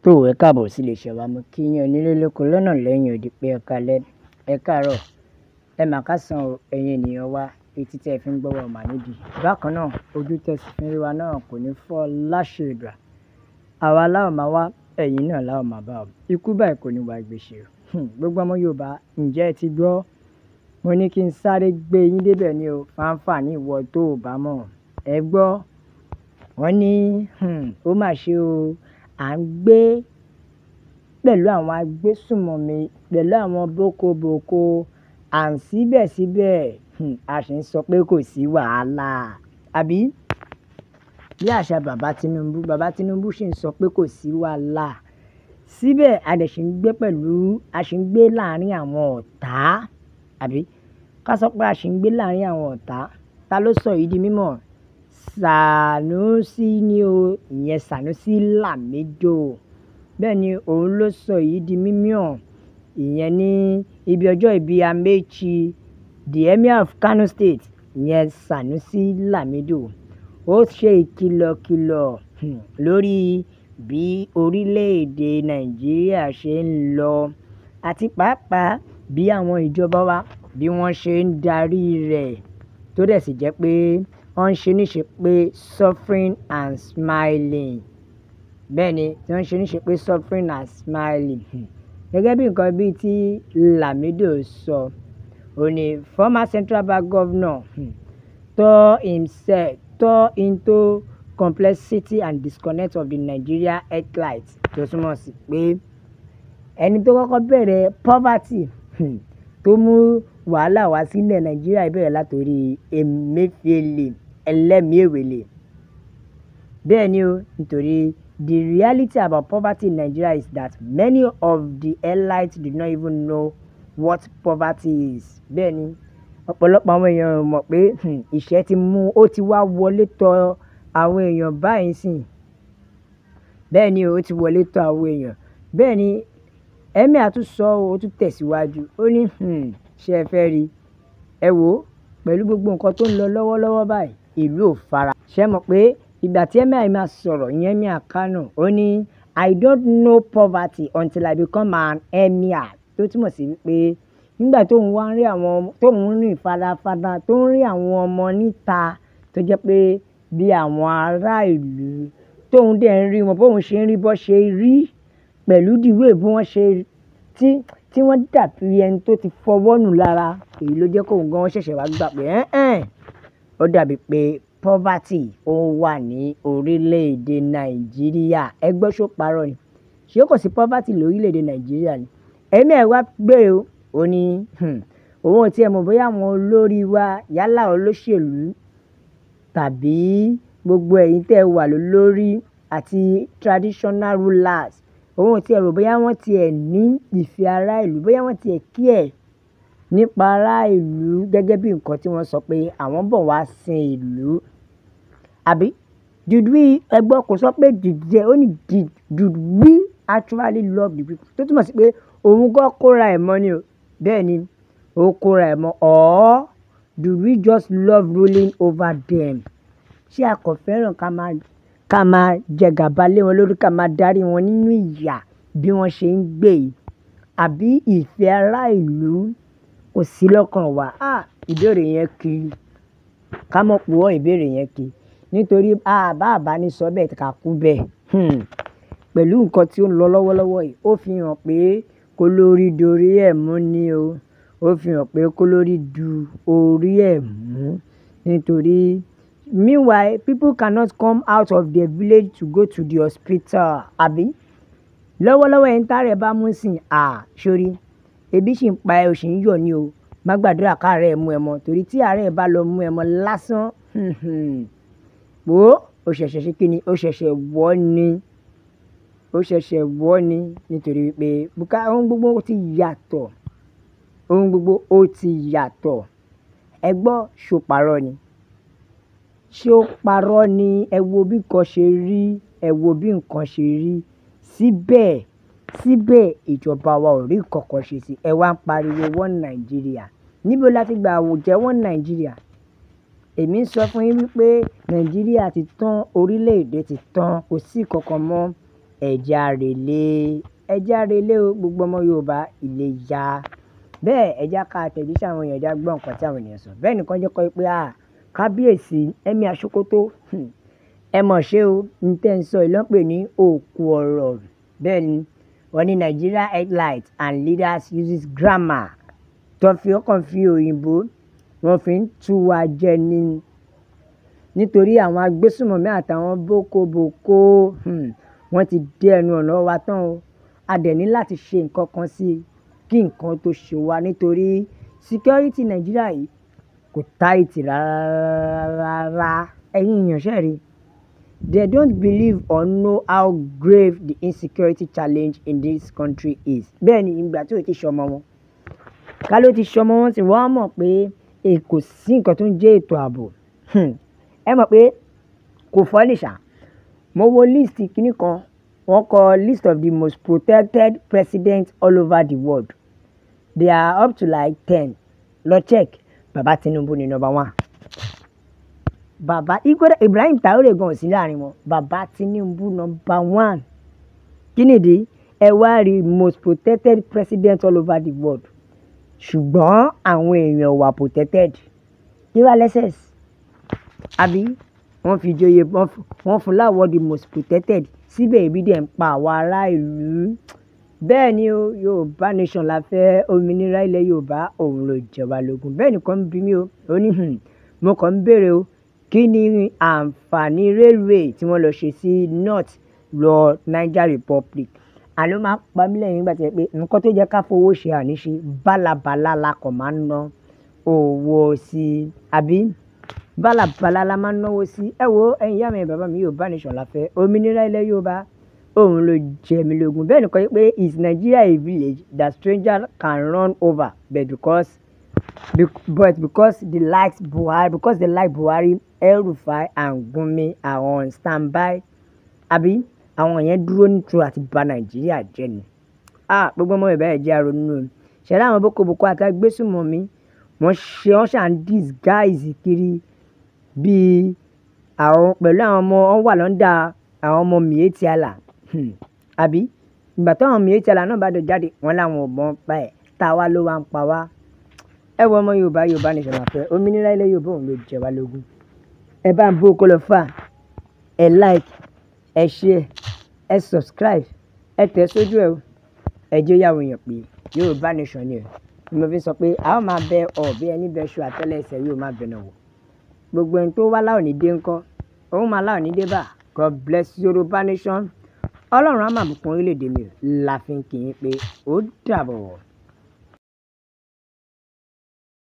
Tó ẹ káàbọ̀ sí iléeṣẹ́ wa, mo kí yín onílé lóko lọ́nà lẹ́yìn odi pé ẹ káalẹ́, ẹ káàárọ̀, ẹ mà káàsán o, ẹ̀yin ènìyàn wa, etí tí ẹ fi ń gbọ́ wa ò mà ní di. Bákan náà, ojú tẹ sì fi ń rí wa náà kò ní fọ́ láṣẹ Èdùà. Àwa la ó máa wá, ẹ̀yin náà la ó máa bá o. Ikú báyìí kò ní wá gbèsè o. Gbogbo ọmọ Yorùbá, ǹjẹ́ ẹ ti gbọ́? Mo ní kí n sáré gbé yín débẹ̀ ní o, fáńfà ní ìwọ tó ò bá mọ̀. Ẹ gbọ́, wọ́n ní, ó mà ṣe o, à ń gbé pẹ̀lú àwọn agbésùnmọ̀mí, pẹ̀lú àwọn bókobòko, à ń síbẹ̀síbẹ̀, a sì ń sọ pé kò sí wàhálà. Àbí? Bí àṣà bàbá Tinubu, bàbá Tinubu sì ń sọ pé kò sí wàhálà. Síbẹ̀ a dẹ̀ sì ń gbé pẹ̀lú, a sì ń gbé láàárín àwọn ọ̀tá. Àbí? Ká sọ pé a sì ń gbé láàárín àwọn ọ̀tá. Ta ló sọ èyí di mímọ̀? Sanusi ni o, ìyẹn Sanusi Lamido. Bẹ́ẹ̀ ni òun ló sọ èyí di mímọ̀. Ìyẹn ní ibi ọjọ́ ìbí Amaechi, the Emir of Kano State, ìyẹn Sanusi Lamido. Ó ṣe ìkìlọ̀kìlọ̀, lórí bí orílẹ̀-èdè Nàìjíríà ṣe ń lọ àti pàápàá bí àwọn ìjọba wa bí wọ́n ṣe ń darí rẹ̀. Tó dẹ̀ sì jẹ́ pé wọ́n ń ṣe níṣe pé suffering and smiling. Bẹ́ẹ̀ ni, tí wọ́n ń ṣe níṣe pé suffering and smiling. Gẹ́gẹ́ bí nǹkan bí tí Lamido sọ, ó ní former central bank governor, tore himself, tore into complexity and disconnect of the Nigeria elite. Tó túmọ̀ sí pé ẹni tó kọ́kọ́ bẹ̀rẹ̀ poverty, tó mú wàhálà wá sílẹ̀ Nàìjíríà bẹ̀rẹ̀ látorí Emefiele ẹlẹ́mìí. Bẹ́ẹ̀ ni o, nítorí the reality about poverty in Nigeria is that many of the elites do not even know what poverty is. Bẹ́ẹ̀ ni, ọ̀pọ̀lọpọ̀ àwọn èèyàn ò mọ̀ pé ìṣẹ́ ti mú ó ti wá wọlé tọ àwọn èèyàn báyìí sìn. Bẹ́ẹ̀ ni ó ti wọlé tọ àwọn èèyàn. Bẹ́ẹ̀ ni, Emir tún sọ ó tún tẹ̀síwájú. Ó ní, ṣé ẹ fẹ́ rí? Ẹ wò ó, pẹ̀lú gbogbo nǹkan tó ń lọ lọ́wọ́lọ́wọ́ báyìí, ìlú ò fara. Ṣé ẹ mọ̀ pé ìgbà tí Emir máa sọ̀rọ̀, ìyẹn Emir Kano, ó ní "I don't know poverty until I become an emir." Tó túmọ̀ sí wípé nígbà tó ń wá ń rí àwọn, tó ń rìn farafara, tó ń rí àwọn ọmọ níta tó jẹ́ pé bí àwọn ará ìlú tó ń dẹ̀ ń rí wọn, bóun ṣe ń rí bó ṣe rí pẹ̀lú the way bí wọ́n ṣe tí wọ́n dàbí ẹni tó ti fọwọ́ nù lára. Èyí ló jẹ́ kó gan ṣẹ̀ṣẹ̀ wá gbà pé ẹ́n-ẹ́n, ó dàbí pé poverty ó wà ní orílẹ̀-èdè Nàìjíríà. Ẹ gbọ́ ṣó parọ́ ni? Ṣé kò sí poverty lórílẹ̀-èdè Nàìjíríà ni? Emir wá gbé o, ó ní, òun ò tí ẹ mọ̀ bóyá àwọn olórí wa yálà olóṣèlú tàbí gbogbo ẹ̀yin tí ẹ wà lórí àti traditional rulers. Òun ò tí ẹ rò bóyá wọ́n ti ẹ̀ ní ìfẹ́ ará ìlú, bóyá wọ́n ti ẹ̀ care nípa ará ìlú gẹ́gẹ́ bí nǹkan tí wọ́n sọ pé àwọn bọ̀ wá sin ìlú. Àbí? Did we, ẹ gbọ́ kò sọ pé did there, ó ní did we actually love the people? Tó túmọ̀ sí pé òun gan kóra ẹ̀ mọ́ ni o. Bẹ́ẹ̀ ni, ó kóra ẹ̀ mọ́. Or do we just love ruling over them? Ṣé a kò fẹ́ràn ká máa jẹ gàba lé wọn lórí, ká máa darí wọn nínú ìyà bí wọ́n ṣe ń gbé yìí? Àbí ìfẹ́ ará ìlú kò sí lọ́kàn wa? Ah! Ìbéèrè yẹn kì í. Ká mọ̀ purọ́ ìbéèrè yẹn kì í. Nítorí a bá ní sọ bẹ́ẹ̀ ká kú bẹ́ẹ̀. Pẹ̀lú nǹkan tí ó ń lọ lọ́wọ́lọ́wọ́ yìí, ó fi hàn pé kó lórí dorí ẹ̀ mú ni o. Ó fi hàn pé kó lórí du orí ẹ̀ mú. Nítorí meanwhile people cannot come out of their village to go to the hospital. Àbí? Lọ́wọ́lọ́wọ́ ẹni tá rẹ̀ bá mú sìn, à, sórí, ebi sì ń pa ẹ, o sì ń yọ̀ ni o. Má gbàdúrà ká àárẹ̀ mú ẹ mọ́, torí tí àárẹ̀ bá lọ mú ẹ mọ́ lásán, wò ó, ó ṣẹ̀ṣẹ̀ ṣe kíni, ó ṣẹ̀ṣẹ̀ wọ́ ni. Ó ṣẹ̀ṣẹ̀ wọ́ ni. Nítorí wípé ohun gbogbo ti yàtọ̀. Ohun gbogbo ó ti yàtọ̀. Ẹ gbọ́, ṣó parọ́ ni? Ṣé ó parọ́ ni? Ẹ wo bí nǹkan ṣe rí, ẹ wo bí nǹkan ṣe rí. Síbẹ̀, síbẹ̀ ìjọba wa ò rí nǹkan kan ṣe sí i. Ẹ wá ń pariwo one Nigeria. Níbo la ti gbà jẹ́ one Nigeria? Èmi ń sọ fún yín wípé Nàìjíríà ti tán, orílẹ̀-èdè ti tán, kò sí nǹkan kan mọ́. Ẹ̀jẹ̀ àrèlé, ẹ̀jẹ̀ àrèlé o, gbogbo ọmọ Yorùbá ilé ya. Bẹ́ẹ̀ ẹ jẹ́ ká àtẹ̀jíṣẹ́ àwọn èèyàn, ẹ jẹ́ gbọ́ nǹkan tí àwọn ènìyàn sọ. Bẹ́ẹ̀ nìkan jẹ́ kọ́ pé à kábíyèsí Emir Sokoto, ẹ mọ̀ ṣe o, n tẹ́ ń sọ yìí ló ń pè ní òkú ọ̀rọ̀. Bẹ́ẹ̀ ni wọ́n ní Nigeria elite and leaders uses grammar tó fi ọkàn fi òyìnbó wọ́n fi ń tú wa jẹ ni. Nítorí àwọn agbésùnmọ̀mí àtàwọn bókobòko, wọ́n ti dé ẹnu ọ̀nà wa tán o. A dẹ̀ ní láti ṣe nǹkan kan sí i kí nǹkan tó ṣe wá nítorí security Nàìjíríà yìí kò tight rárá. Ẹ̀yin èèyàn ṣẹ́ rí. They don't believe or know how grave the insecurity challenge in this country is. Bẹ́ẹ̀ ni ìgbà tí ó ti ṣọmọ wọn. Ká ló ti ṣọmọ wọn sì wọ́n á mọ̀ pé kò sí nǹkan tó ń jẹ́ ètò ààbò. Ẹ mọ̀ pé kò funny ṣá. Mo wo list kíní kan, wọ́n kọ list of the most protected presidents all over the world. They are up to like 10. Lọ check. Bàbá Tinubu ni number one. Bàbá Ibrahim Traore gan ò sí láàrin wọn. Bàbá Tinubu number one. Kí nìdí? Ẹ wá rí most protected president all over the world. Ṣùgbọ́n àwọn èèyàn wà protected. Kí wá lẹ́sẹ̀s? Àbí wọ́n fi joyè, wọ́n fún láwọ̀ the most protected. Síbẹ̀ ebi dẹ̀ ń pa àwọn ará ìlú. Bẹ́ẹ̀ ni o, Yorùbá nation la fẹ́, òmìnira ilẹ̀ Yorùbá òun ló jọba lógún. Bẹ́ẹ̀ nìkan ń bi mí o, ó ní mo kàn ń béèrè o, kí ni àǹfààní railway tí wọ́n lọ ṣe sí North lọ Niger Republic? Àló máa ń pa mí lẹ́yìn nígbà tí ẹ pé nǹkan tó jẹ́ ká fowó ṣe àníṣe bálabàla la kàn máa ń ná owó sí, àbí bálabàla la máa ń náwó sí. Ẹ wo ẹ̀yin ìyá mi, bàbá mi, Yorùbá nation la fẹ́, òmìnira ilẹ̀ Yorùbá òun ló jẹ mí lógún. Bẹ́ẹ̀ nìkan pé is Nigeria a village that stranger can run over, but because they like Buhari, because they like Buhari, El-Rufai and Gumi are on standby. Àbí àwọn yẹn dúró nítorí àti bà Nàìjíríà jẹ́ ni. Ah, gbogbo ọmọ Yorùbá ẹ jẹ́ á ronú o. Ṣé rí àwọn bókobòko àti agbésùnmọ̀mí, wọ́n ṣe wọ́n ṣà ń disguise kiri bí àwọn pẹ̀lú àwọn ọmọ wọ́n wà lọ́ndà àwọn ọmọ Miyetti Allah. Àbí ìgbà tí àwọn Miyetti Allah náà bá dọ̀ jáde, wọ́n láwọn ò mọ̀ pa ẹ̀. Tá wá ló wá ń pa wá. Ẹ wo ọmọ Yorùbá, Yorùbá nation la fẹ́, òmìnira ilẹ̀ Yorùbá òun ló jẹ wá lógún. Ẹ bá ń bó kó lọ fà, ẹ like, ẹ share, ẹ subscribe, ẹ tẹ̀ sójú ẹ o. Ẹ jẹ́ ó yà àwọn èèyàn pé Yorùbá nation ni o. Ni mo fi sọ pé a ó máa bẹ ọ̀bẹ ẹni bẹ ṣu àtẹ́lẹsẹ̀ yóò máa bẹ̀nà wò. Gbogbo ẹni tó wá láò ní dé ńkọ́, òun máa láò ní dé bá. God bless Yorùbá nation. Ọlọ́run á máa bùkún orílẹ̀-èdè mi o. La fi ń kí yín pé ó dàbọ̀.